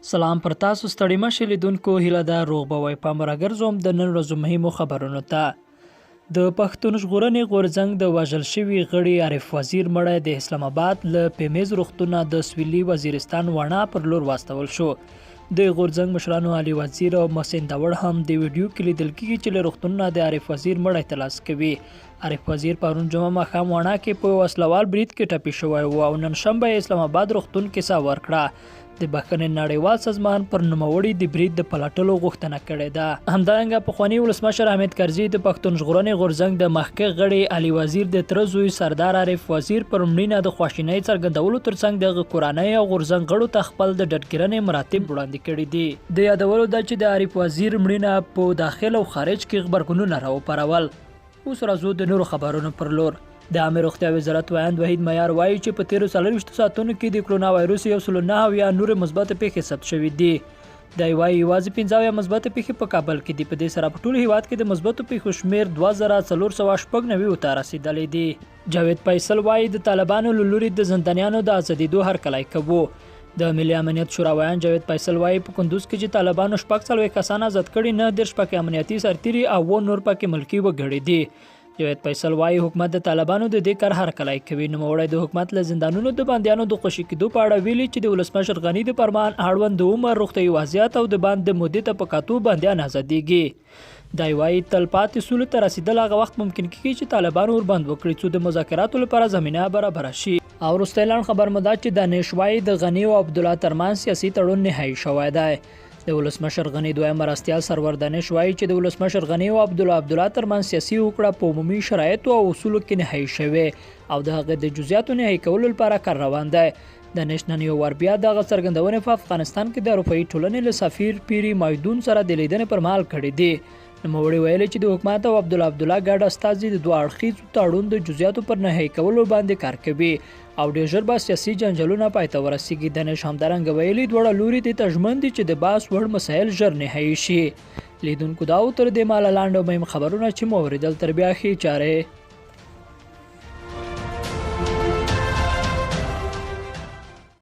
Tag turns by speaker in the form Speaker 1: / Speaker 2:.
Speaker 1: سلام پر تاسو ستړي مه شئ لیدونکو، هیله ده روغ به وئ. پام راګرځوم د نن ورځو مهمو خبرونو ته. د پښتون ژغورنې غورځنګ د وژل شوي غړي عارف وزیر مړی د اسلام اباد له پیمیز روغتونه د سویلي وزیرستان واڼا پر لور واستول شو. د غورځنګ مشرانو علي وزیر او محسن داوړ هم د ویډیو کې لیدل کیږي چې له روغتون نه د عارف وزیر مړی ترلاسه کوي. عارف وزیر پرون جمعه ماښام واڼا کې په وسلوال برید کې ټپي شوی و او نن شنبه یې اسلام اباد روغتون کې ساه ورکړه. د بخښنې نړیوال سازمان پر نوموړي د برید د پلټلو غوښتنه کړې ده. همدارنګه پخواني ولسمشر حامد کرزي د پښتون ژغورنې غورځنګ د مخکښ غړي علي وزیر د تره زوی سردار عارف وزیر پر مړینه د خواشینۍ څرګندولو ترڅنګ د هغه کورنۍ او غورځنګ غړو ته خپل د ډډګیرنې مراتب وړاندې کړي دي. د یادولو ده چې د عارف وزیر مړینه په داخل او خارج کې غبرګونونه راوپارول. اوس راځو د نورو خبرونو پر لور. د عامې روغتیا وزارت ویاند وحید معیار وایي چې په تېرو 24 ساعتونو کې د کرونا وایروس 179 نورې مثبتې پېښې ثبت شوې دي. دی وایي یوازې 75 مثبتې پېښې په کابل کې دي. په دې سره په ټول هیواد کې د مثبتو پېښو شمېر 2496 ته رسېدلی دی. جاوید فیصل وایي د طالبانو له لوري د زندانیانو د ازادېدو هرکلی کوو. د ملي امنیت شورا ویاند جاوید فیصل وایي په کندوز کې چې طالبانو 46 کسان ازاد کړي، 39 پکې امنیتي سرتیري او 7 نور پکې ملکي وګړي دي. جاوید فیصل وایي حکومت د طالبانو د دې کار هرکلی کوي. نوموړی د حکومت له زندانونو د بندیانو د خوشي کېدو په اړه ویلي چې د ولسمشر غني د فرمان اړوند د عمر، روغتیايي وضعیت او د بند د مودې ته په کتو بندیان ازادېږي. دی وايي تلپاتې سولې ته رسېدل هغه وخت ممکن کېږي چې طالبان اوربند وکړي څو د مذاکراتو لپاره زمینه برابره شي. او وروستی لنډ خبر مو دا چې دانش وايي د غني او عبدالله ترمنځ سیاسي تړون نهايي شوی دی. د ولسمشر غني دویم مرستیال سرور دانش وايي چې د ولسمشر غني او عبدالله عبدالله ترمنځ سیاسي هوکړه په عمومي شرایطو او اصولو کې نهايي شوې او د هغې د جزئیاتو نهايي کولو لپاره کار روان دی. دانش نن یو وار بیا دغه څرګندونې په افغانستان کې د اروپایي ټولنې له سفیر پیری مایدون سره د لیدنې پر مهال کړې دي. نوموړي ویلي چې د حکومت او عبدالله عبدالله ګډ استازي د دوه اړخیزو تړون د جزئیاتو پر نهايي کولو باندې کار کوي او ډېر ژر به سیاسي جنجالونه پای ته ورسیږي. دانش همدارنګه ویلي دواړه لوري دې ته ژمن دي چې د بحث وړ مسایل ژر نهايي شي. لیدونکو دا و تر دې مهاله لنډ او مهم خبرونه چې مو اورېدل. تر بیا ښې چارې.